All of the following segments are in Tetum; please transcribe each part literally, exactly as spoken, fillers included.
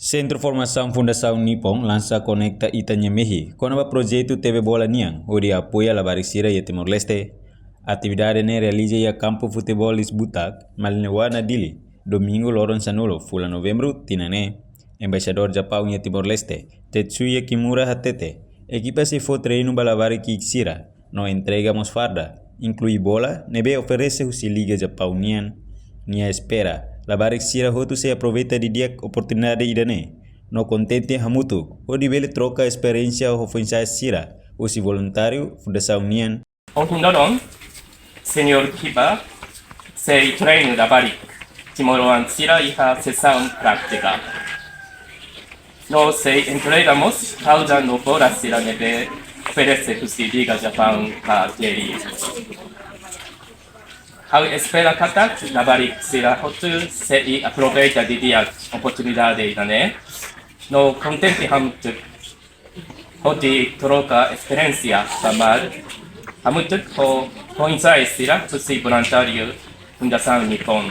Sentru Formasaun Fundasaun Nippon lansa Konekta Ita-nia Mehi kona-ba projetu tebe bola nian hodi apoia labarik sira iha Timor-Leste. Atividade ne'e realiza iha kampu futeból Lisbutak, Malielewana, Dili, domingu loron sanulu fulan Novembru tinan ne'e. Embaixadór Japaun iha Timor-Leste, Tetsuya Kimura hatete, ekipa sei fó treinu ba labarik ki'ik sira, no entrega mós farda, inklui bola ne'ebé oferese husi Liga Japaun nian. Nia espera labarik sira hotu sei aproveita didi'ak oportunidade ida-ne'e, no kontente hamutuk hodi bele troka esperiénsia ho foin-sa'e sira husi voluntáriu Fundasaun nian. Ohin loron, Señór Kiba sei treinu labarik timoroan sira iha sesaun prátika. No sei entrega mós ha'u-nia bola sira ne'ebé oferese husi Liga Japaun ka J-League. Ha'u espera katak labarik sira hotu sei aproveita didi'ak oportunidade ida-ne'e, no kontente hamutuk hodi troka esperiénsia ba mar hamutuk ho foin-sa'e sira husi voluntáriu Fundasaun Nippon.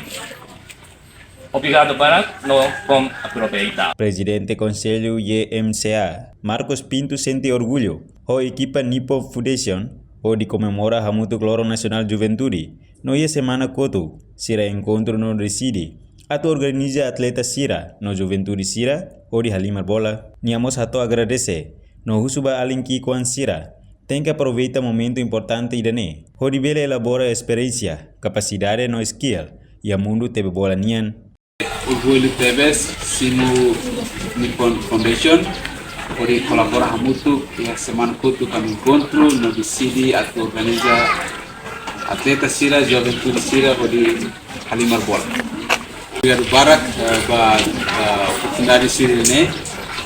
Obrigadu barak no bom aproveita. Prezidente Konsellu Y M C A, Marcos Pinto, sente orgullu ho ekipa Nippon Foundation hodi komemora hamutuk Loron Nasionál Juventude, no iha semana kotuk sira enkontru no deside atu organiza atleta sira no juventude sira hodi halimar bola. Nia mós hato'o agradese no husu ba alin ki'ik-oan sira tenke aproveita momentu importante ida-ne'e hodi bele elabora esperiénsia, kapasidade no skill iha mundu tebe bola nian. Orgullu tebes simu Nippon Foundation hodi kolabora hamutuk iha semana kotuk ami enkontru no deside atu organiza atleta sira, juventude sira hodi halimar bola. Obrigadu barak, eh, ba, eh, oportunidade sira-ne'e,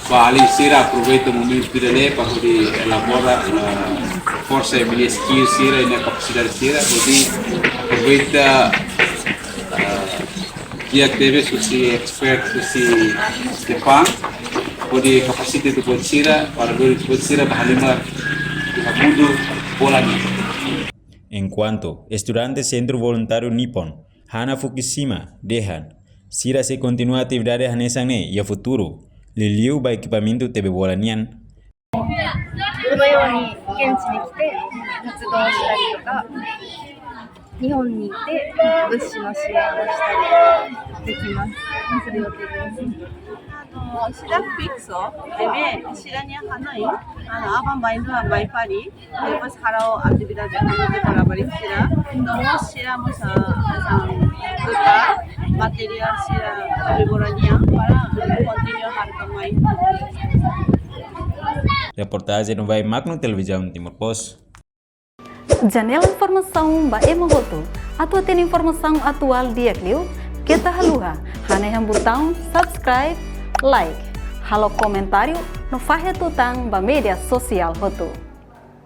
ba alin sira aproveita momentu ida-ne'e para hodi elabora, eh, forsa i skill sira i kapasidade sira, hodi aproveita, eh, di'ak tebes husi expert husi Japaun, hodi kapasita ita-boot sira, para hodi ita-boot sira bá halimar iha mundu bola nian. Enkuantu estudante Sentru Voluntáriu Nippon, Hana Fukushima, dehan sira sei kontinua atividade hanesan ne'e iha futuru, liuliu ba ekipamentu tebe bola nian. このように現地に来て活動したりとか、日本に行って物資の支援をしたりできます。する予定です。Anu, sira fiksu, ne'ebé sira-nia hanoin, anu, aban-bainrua mai fali, depois halo atividade hamutuk ho labarik sira, no mós sira mós, ah, ah, buka materiál sira tebe bola nian para kontinua halo mai. Reportajen Novai Magno, Televizaun Timor Post. Janela informasaun ba ema hotu. Atu hatene informasaun atuál di'ak liu, keta haluha hanehan butaun subscribe, like, halo komentáriu no fahe tutan ba média sosiál hotu.